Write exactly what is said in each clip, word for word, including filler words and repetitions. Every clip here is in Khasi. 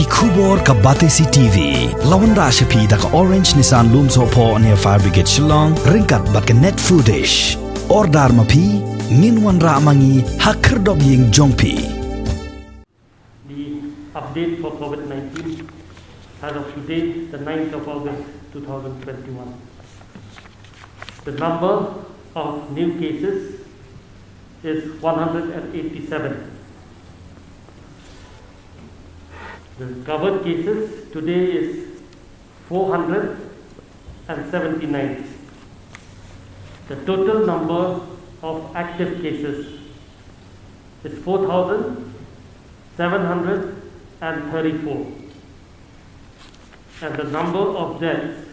Khubor ka Batesi T V. La wanrah sha phi da ka Orange Nissan Lumsohphoh near Fire Brigade Shillong, ryngkat bad ka Net Foodish. Order ma phi, ngin wanrah ma ngi ha khyrdop ïing jong phi. The update for COVID nineteen as of today, the ninth of August two thousand twenty-one. The number of new cases is one hundred and eighty-seven. The covered cases today is four hundred and seventy-nine. The total number of active cases is four thousand seven hundred and thirty-four. And the number of deaths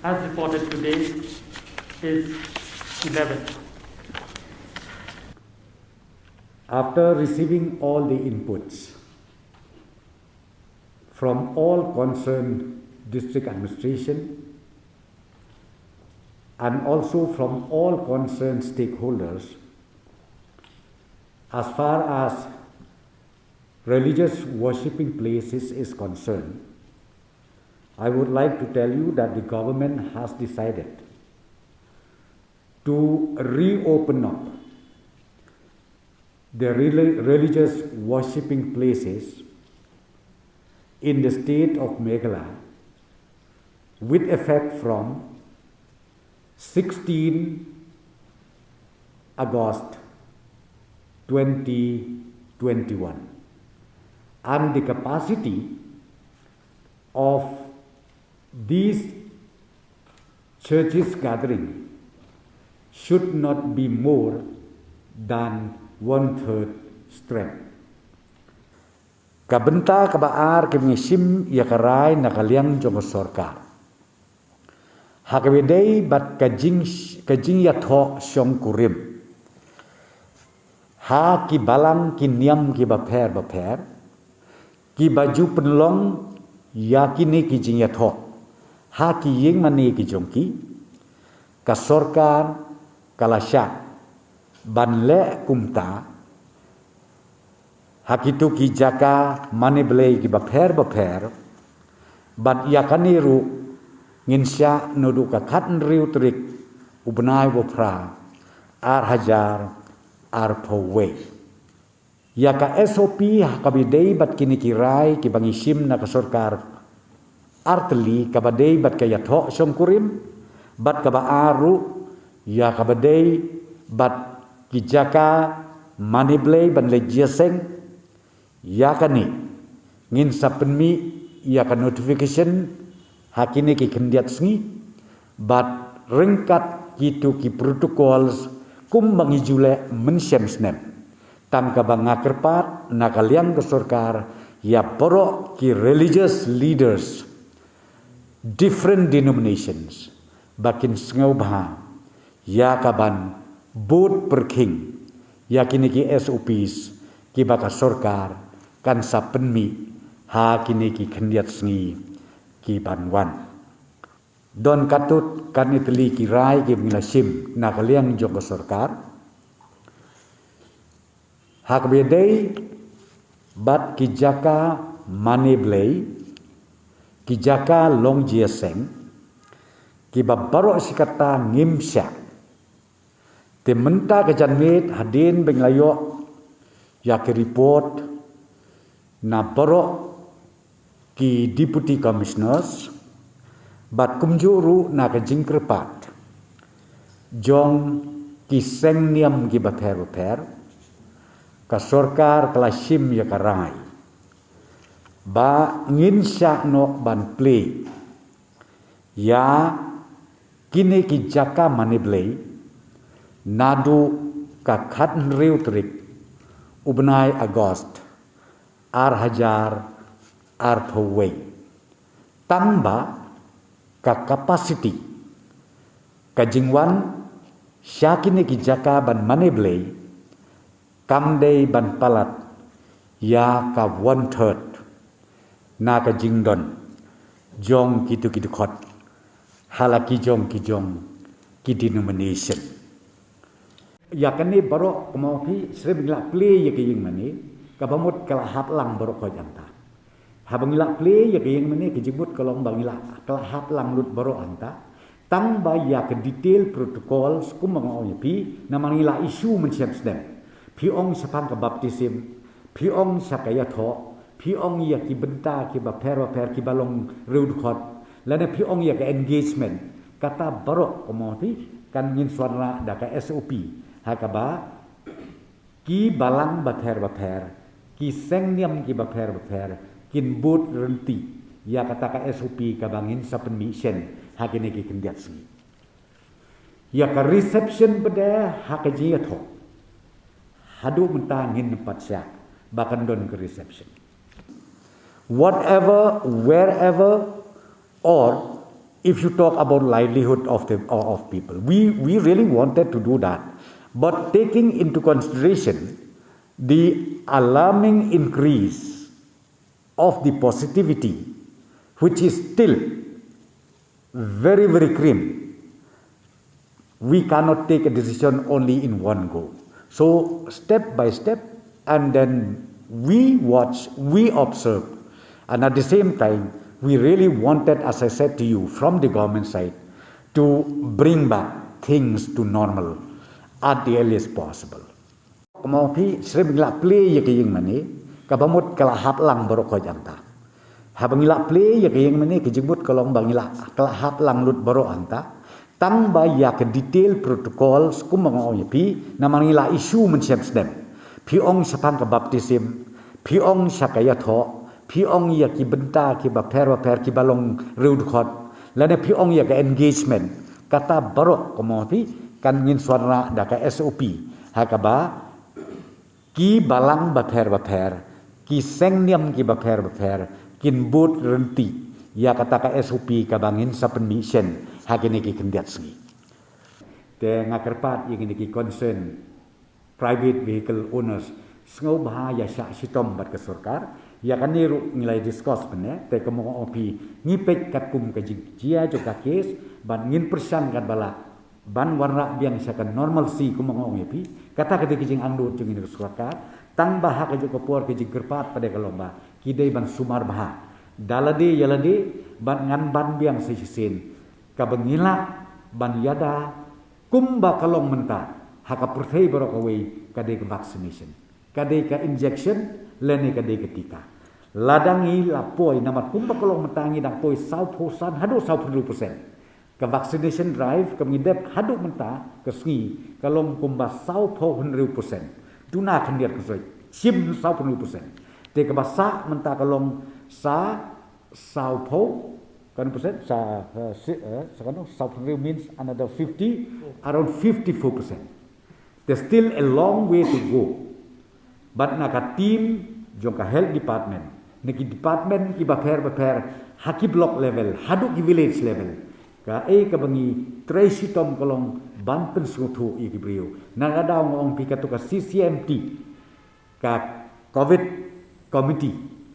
as reported today is eleven. After receiving all the inputs from all concerned district administration and also from all concerned stakeholders, as far as religious worshipping places is concerned, I would like to tell you that the government has decided to reopen up the reli-, religious worshipping places in the state of Meghalaya with effect from sixteen August twenty twenty-one, and the capacity of these churches gathering should not be more than one third strength. Ka bynta kaba ar kaba ngi shim ïa ka rai na ka liang jong ka sorkar ha kaba dei bad ka jing, ka jingïathoh shongkurim ha ki balang ki niam kiba pher bapher, kiba ju pynlong ïa kine ki jingïathoh ha ki ïingmane ki jong ki, ka sorkar ka la shah ban leh kumta ha kito ki jaka mane blei kiba pher bapher, bad ïa kane ruh ngin shah naduh ka khathynriew tarik u bnai ba phra, ar hajar arphew wei. Ïa ka S O P ha kaba dei bad kine ki rai kiba ngi shim na ka sorkar artylli, kaba dei bad ka ïathoh shongkurim, bad kaba ar ruh ïa kaba dei bad ki jaka mane blei ban leit jingïaseng. Ïa kane ngin sa pynmih ïa ka notification ha kine ki khyndiat sngi bad ryngkat kito ki protocols kumba ngi ju leh mynshem snem. Tang kaba nga kyrpad na ka liang ka sorkar ïa baroh ki religious leaders, different denominations, ba kin sngewbha ïa kaban bud pyrkhing ïa kine ki S O Ps kiba ka sorkar kan sa pynmih ha kine ki khyndiat sngi kiban wan. Don katto katne tylli ki rai kiba ngi la shim na ka liang jong ka sorkar ha kaba dei bad ki jaka mane blei, ki jaka long jingïaseng, kiba baroh shi katta ngim shah. Te mynta ka janmiet hadien ba ngi la ïoh ïa ki report na baroh ki deputy commissioners bad kumjuh ruh na ka jingkyrpad jong ki seng niam kiba pher bapher, ka sorkar ka la shim ïa ka rai ba ngin shah noh ban plie ïa kine ki jaka mane blei naduh ka khathynriew tarik u bnai August ar hajar arphew wei. Tang ba ka capacity, ka jingwan sha kine ki jaka ban mane blei, kam dei ban palat ïa ka one third na ka jingdon jong kito ki dkhot ha la ki jong ki jong ki denomination. Ïa kane baroh kumno phi syriem ngi la plie ïa ka ïing mane, kaba mut ka la hap lang baroh khoit hangta. Haba ngi la plie ïa ka ïing mane, ka jingmut ka long ba ngi la, ka la hap lang lut baroh hangta. Tang ba ïa ka detail protocol, skum ba nga ong ïa phi, namar ngi la issue mynshem snem. Phi ong shaphang ka baptism, phi ong sha ka ïathoh, phi ong ïa ki bynta kiba pher ba pher kiba long riewdkhot, lane phi ong ïa ka engagement. Kata baroh, kumno phi, kan ngin wanrah da ka S O P. Ha kaba ki balang bapher bapher, ki seng niam kiba pher bapher, kin bud ryntih ïa kata ka S O P kaba ngin sa pynmih shen ha kine ki khyndiat sngi. Ïa ka reception pat de, ha ka jingïathoh, haduh mynta ngim pat shah ba kan don ka reception. Whatever, wherever, or if you talk about livelihood of the, of people, we, we really wanted to do that. But taking into consideration the alarming increase of the positivity, which is still very, very grim, we cannot take a decision only in one go. So step by step, and then we watch, we observe, and at the same time, we really wanted, as I said to you, from the government side, to bring back things to normal at the earliest possible. Kumno phi, shisha ba ngi la plie ïa ka ïing mane, kaba mut ka la hap lang baroh khoit hangta. Haba ngi la plie ïa ka ïing mane, ka jingmut ka long ba ngi la, ka la hap lang lut baroh hangta. Tang ba ïa ka detail protocol, skum ba nga ong ïa phi, namar ngi la issue mynshem snem. Phi ong shaphang ka baptism, phi ong sha ka ïathoh, phi ong ïa ki bynta kiba pher bapher kiba long riewdkhot, lane phi ong ïa ka engagement. Kata baroh, kumno phi, kan ngin wanrah da ka S O P. Ha kaba ki balang bapher bapher, ki seng niam kiba pher bapher, kin bud ryntih ïa kata ka S O P kaba ngin sa pynmih shen ha kine ki khyndiat sngi. Te nga kyrpad ïa kine ki concern private vehicle owners, sngewbha ïa shah shitom bad ka sorkar. Ïa kane ruh ngi la discuss mynne, te kumno phi, ngi peit katkum ka jingjia jong ka case, bad ngin pyrshang katba lah ban wanrah biang sha ka normalcy, kumno ong ïa phi. Kata ka dei ka jingangnud jong ngi na ka sorkar. Tang ba ha kajuh ka por ka jingkyrpad pat de ka long ba ki dei ban sumar bha da lade ïa lade, bad ngan ban biang sa shisien, kaba ngi lah ban ïada kumba ka long mynta ha ka pyrthei baroh kawei, ka dei ka vaccination, ka dei ka injection, lane ka dei ka tika. Lada ngi la poi, namar kumba ka long mynta ngi dang poi sawphew san haduh sawphew hynriew percent. Ka vaccination drive kaba ngi dep haduh mynta ka sngi ka long kumba sawphew hynriew percent. Duna khyndiat ka soi, shim sawphew hynriew percent. Te kaba sah mynta ka long sa sawphew, kan percent, sa, eh, si, eh, sa kan sawphew hynriew means another fifty, around fifty-four percent. There's still a long way to go. Bad na ka team jong ka health department, na ki department kiba pher bapher, ha ki block level haduh ki village level, kaei kaba ngi trei shitom ka long ban pynsngewthuh ïa ki briew. Na ka daw nga ong phi, kato ka C C M T, ka covid committee,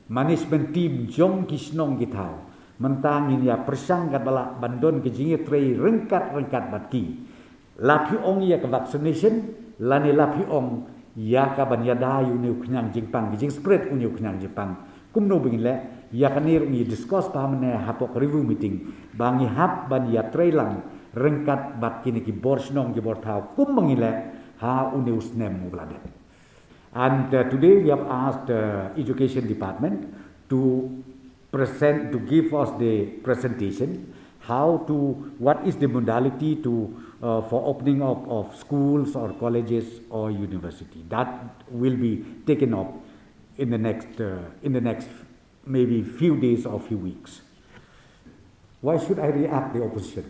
management team jong ki shnong ki thaw, mynta ngin ïa pyrshang katba lah ban don ka jingïatrei ryngkat ryngkat bad ki. La phi ong ïa ka vaccination, lane la phi ong ïa ka ban ïada ïa une u khñiang jingpang, ka jingspread une u khñiang jingpang. Kumno ba ngin leh, ïa kane ruh ngi discuss bha mynne hapoh ka review meeting, ba ngi hap ban ïatrei lang ryngkat bad kine ki bor shnong ki bor thaw, kumba ngin leh ha une u snem uba la dep. And, uh, today we have asked, uh, Education Department to present, to give us the presentation, how to, what is the modality to, uh, for opening up of schools or colleges or university. That will be taken up in the next, uh, in the next maybe few days or few weeks. Why should I react the opposition?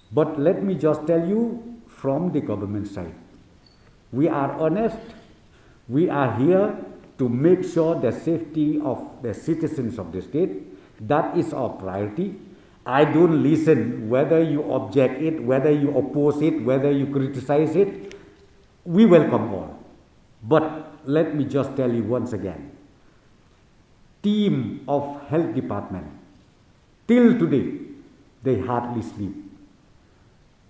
But let me just tell you from the government side, we are honest. We are here to make sure the safety of the citizens of the state. That is our priority. I don't listen whether you object it, whether you oppose it, whether you criticize it. We welcome all. But let me just tell you once again, team of health department, till today, they hardly sleep.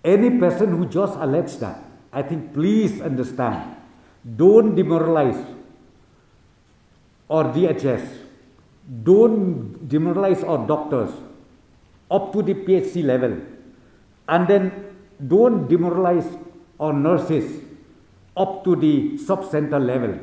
Any person who just alleged that, I think please understand, don't demoralize or D H S. Don't demoralize our doctors up to the P H C level, and then don't demoralize our nurses up to the sub-center level,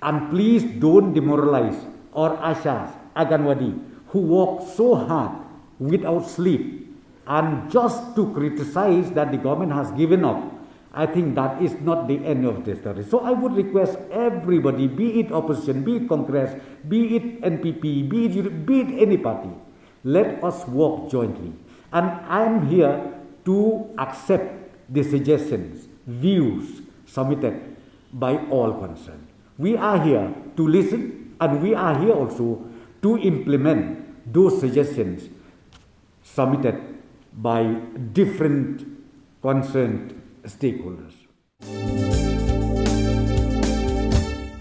and please don't demoralize our ASHAs, Anganwadi, who work so hard without sleep. And just to criticize that the government has given up, I think that is not the end of the story. So I would request everybody, be it opposition, be it Congress, be it N P P, be it, be it any party, let us work jointly. And I am here to accept the suggestions, views submitted by all concerned. We are here to listen, and we are here also to implement those suggestions submitted by different concerned stakeholders.